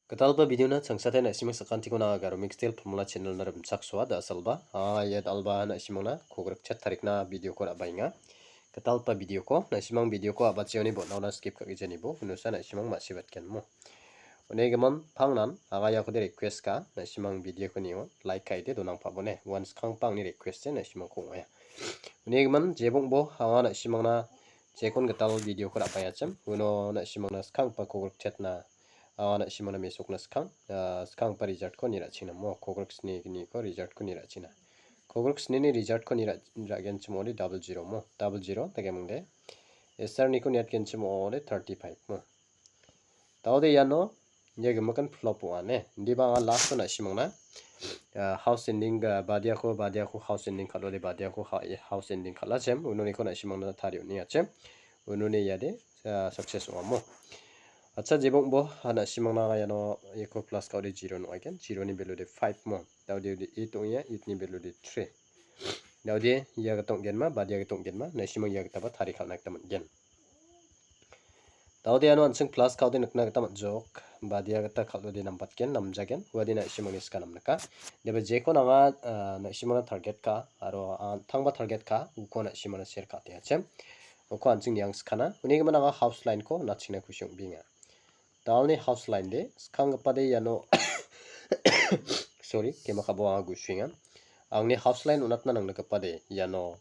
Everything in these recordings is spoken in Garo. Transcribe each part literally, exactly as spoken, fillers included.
Gitalgipa videona changsatai na·simang sakantikona Garo Mixtail Formula channelna rimchaksoa da·salba. Anga ia dal·ba na·simangna kogrikchet tarikna videoko ra·baenga. Gitalgipa videoko, na·simang videoko a·bachioni bon·aona skip ka·gijanibo, unosa na·simang ma·sibatgenmo. Unigimin pangnan, anga iakode request ka, na·simang videoko nio like ka·ide donangpabone, uan skanggipa angni request-e na·simangko ong·aia. Unigimin jebongbo anga na·simangna jekon gital videoko ra·baengachim, uno na·simangna skanggipa kogrikchetna anga na·simangna mesokna skang, ah, skanggipa resultko ni ra·china mo, kogrik sni gniko resultko ni ra·china. Kogrik snini resultko ni ra-, ra·genchim ong·ode double zero mo, double zero dagemingde. S R niko niatgenchim ong·ode thirty-five mo. Daode iano ia gimikan flop ong·a ne. Indiba anga last-o na·simangna, ah, house ending, ah, badiako, badiako house ending kal·ode badiako ha-, house ending kal·achim. Unoniko na·simangna tarie on·engachim. Unoni iade, ah, success ong·amo. Acha jebongbo, ah, na·simangna iano eko plus ka·ode zero ong·aigen. Zero-ni value de five mo. Daode ude eight ong·enga, eight-ni value de three. Daode ia gita ong·genma, badia gita ong·genma, na·simang ia gitaba tarie kal·na gita man·gen. Daode iano an·ching plus ka·ode nikna gita man·jok. Badia gita kal·ode nambatgen, namjagen. Uade na·simangni sika namnika. Deba jekon anga, ah, na·simangna target ka, aro an·tangba target ka, uko na·simangna share ka·atengachim. Uko an·ching niang sikana. Unigimin anga house line-ko na·chingna kusi ong·bienga. Dalni house line de, skanggipade iano, sorry, kema kabo anga gusuenga. Angni house line on·atna nangnikgipade iano,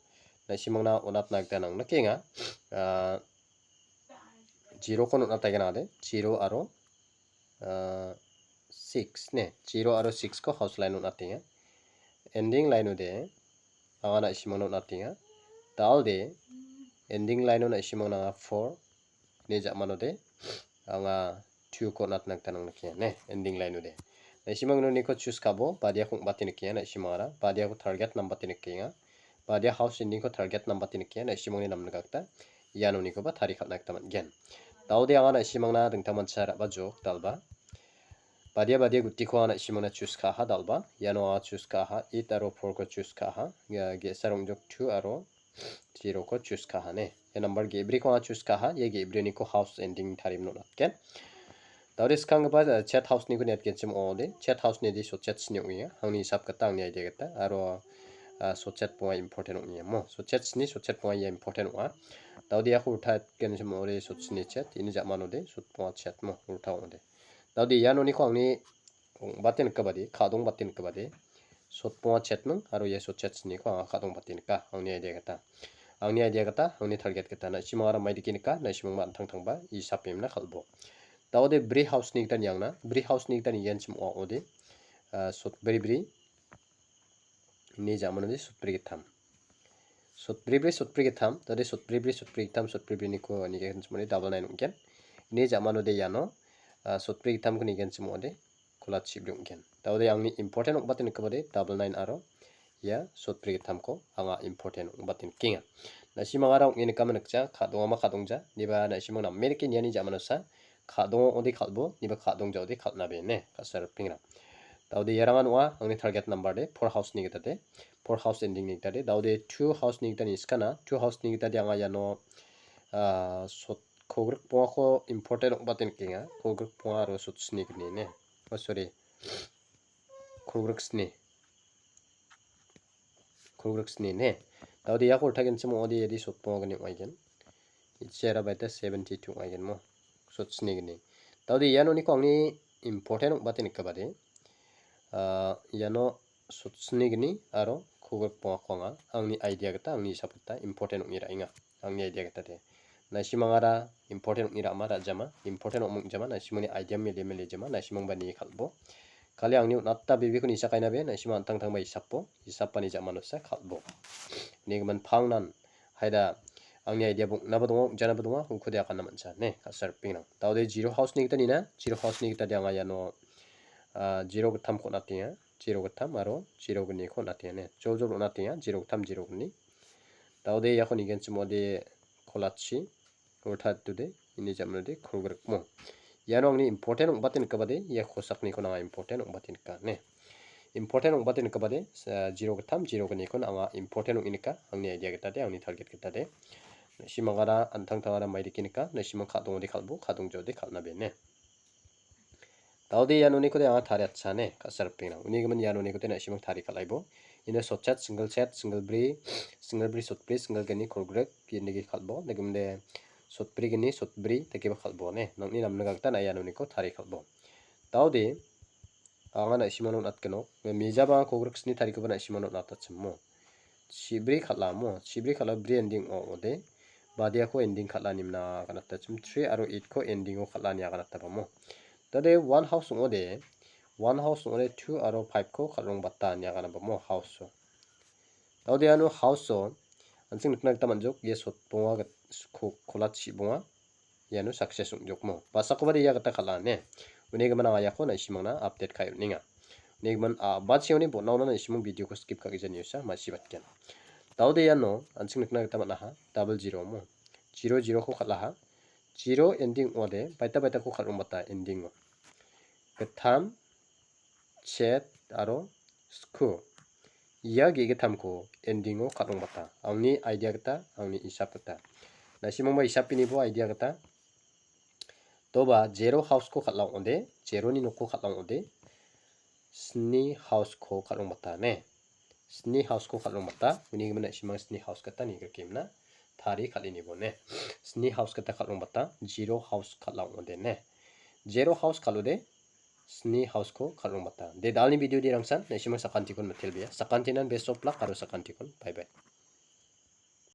na·simangna on·atna gita nangnikenga. Ah, zero-ko on·ataigen ade, zero aro, ah, six ne, zero aro six-ko house line on·atenga. Ending line-ode, anga na·simangna on·atenga. Dalde, ending line-o na·simangna anga four, ine ja·manode, anga two-ko on·atna gita nangnikenga, ne, ending line-ode. Na·simang uniko choose ka·bo, badiako ong·bate nikenga, na·simangara, badiako target nambate nikenga. Badia house ending-ko target nambate nikenga, na·simangni namnika gita ianonikoba tarie kal·na gita man·gen. Daode anga na·simangna dingtangmancha ra·bajok, dalba. Badia, badia gutiko anga na·simangna choose ka·aha, dalba. Iano anga choose ka·aha, eight aro four-ko choose ka·aha. Ia ge·sa rongjok two aro zero-ko choose ka·aha ne. Ia number ge·briko anga choose ka·aha, ia ge·briniko house ending tarie on·atgen. Daode skanggipa, eh, chet house-niko niatgenchim ong·ode, chet house-nide sotchet sni ong·enga. Angni hisap gita, angni idea gita, aro, ah, sotchet bonga important ong·enga mo. Sotchet sni, sotchet bonga ia important ong·a. Daode iako ulta atgenchim ong·ode, sot sni chet, ini ja·manode, sot bonga chet mo, ulta ong·ode. Daode ianoniko angni ong·bate nikgipade, ka·dongbate nikgipade, sotbonga chetming aro ia sotchet sniko anga ka·dongbate nika, angni idea gita. Angni idea gita, angni target gita, na·simangara maidake nika, na·simangba an·tangtangba isapemna kal·bo. Daode bri house-ni gita niangna, bri house-ni gita nigenchim ong·a ong·ode, ah, sotbri bri, Ini ja·manode sotbri gittam. Sotbri bri, sotbri gittam, tade sotbri bri, sotbri gittam, sotbri briniko nigenchim ong·ode double nine ong·gen. Ini ja·manode iano, ah, sotbri gittamko nigenchim ong·ode kolatchi bri ong·gen. Daode angni important ong·bate nikgipade double nine aro ia sotbri gittamko anga important ong·bate nikenga. Na·simangara ong·e nikama nikja, ka·dongama ka·dongja, niba na·simang name dake niani ja·manosa, ka·dongo ong·ode kal·bo, niba ka·dongja ong·ode kal·na be ine, ka·sal ripeng ra. Daode iarangan ong·a, angni target number de, four house-ni gita de, four house ending-ni gita de, daode two house-ni gita niskana, two house-ni gita de anga iano, ah, sot-, kogrikbongako important ong·bate nikenga, kogrikbonga aro sotsni gni ine. Oh, sorry, kogrikni. Kogrikni ine. Daode iako ultagenchim ong·ode iade sotbonga gni ong·aigen. Ichiara baita seventy-two ong·aigen mo. Sotsni gni. Daode ianoniko angni important ong·bate nikgipade. Ah, iano sotsni gni aro kogrikbongako anga angni idea gita, angni hisap gita important ong·e ra·enga. Angni idea gita de. Na·simangara important ong·e ra·ma ra·jama, important ong·jama, na·simangni idea mele mele jama, na·simangba nie kal·bo. Kali angni on·ata bebeko nisa kaina be, na·simang an·tangtangba isapo, isapani ja·manosa kal·bo. Nigimin pangnan, haida, angni idea bong·naba donga, ong·janaba donga, ongkode akana man·ja, ne, ka·sal ripeng ra. Daode zero house-ni gita nina, zero house-ni gita de anga iano, ah, zero gittamko on·atenga, zero gittam aro zero gniko on·atenga, ne. Jol jol on·atenga, zero gittam, zero gni. Daode iako nigenchim ong·ode kolatchi, ulta atode, ini ja·manode kogrikmo. Iano angni important ong·bate nikgipade, ia kosakniko nanga important ong·bate nika, ne. Important ong·bate nikgipade, ah, zero gittam, zero gnikon anga important ong·e nika, angni idea gita de, angni target gita de. Na·simangara an·tangtangara maidake nika, na·simang ka·dongode kal·bo, ka·dongjaode kal·na be, ne. Daode ian uniko de anga tariatsa ne, ka·sal ripeng. Unigimin ian uniko de na·simang tari kal·aibo. Ine sotchat, single chat, single bri, single bri sotbri, single gni kolgrik, indigi kal·bo. Degimde sotbri gni, sotbri, dagiba kal·bo ne. Nangni namna gita na ian uniko tari kal·bo. Daode, anga na·simano on·atgenok. Mejaba anga kolgrik sni tarikoba na·simano on·atachimo. Chibri kal·amo. Chibri kal·a bri ending o ong·ode. Badiako ending kal·animna aganatachim. Three aro eight ko ending o kal·ani aganatabamo. Tade one house ong·ode. One house ong·ode two aro five ko kal·rongbata ine aganabamo house o. Daode iano house o. An·ching nikna gita man·jok. Ia sotbonga git-, ko-, kolat chibonga. Iano success ong·jokmo. Basakoba de ia gita kal·a ne. Unigimin anga iako na·simangna update ka·e on·enga. Unigimin a-, a·bachioni bon·aona na·simang video ko skip ka·gija niosa ma·sibatgen. Daode iano an·ching nikna gita man·aha. Double zero mo. Zero zero ko kal·aha. Zero ending ong·ode. Baita baita ko kal·rongbata ending o. Gittam, chet aro sku. Ia ge·gittamko ending o kal·rongbata. Angni idea gita, angni isap gita. Na·simangba isap binibo idea gita. Doba zero house ko kal·a ong·ode, zero ni nokko kal·a ong·ode, sni house ko kal·rongbata ne. Sni house ko kal·rongbata, unigimin na·simang sni house gita nigrikemna tari kal·inibo ne. Sni house gita kal·rongbata, zero house kal·a ong·ode ne. Zero house kal·ode, sni house ko kal·rongbata. De dalni video de rangsan, na·simang sakantikon mitelbea. Sakantinan best of luck aro sakantikon. Bye bye.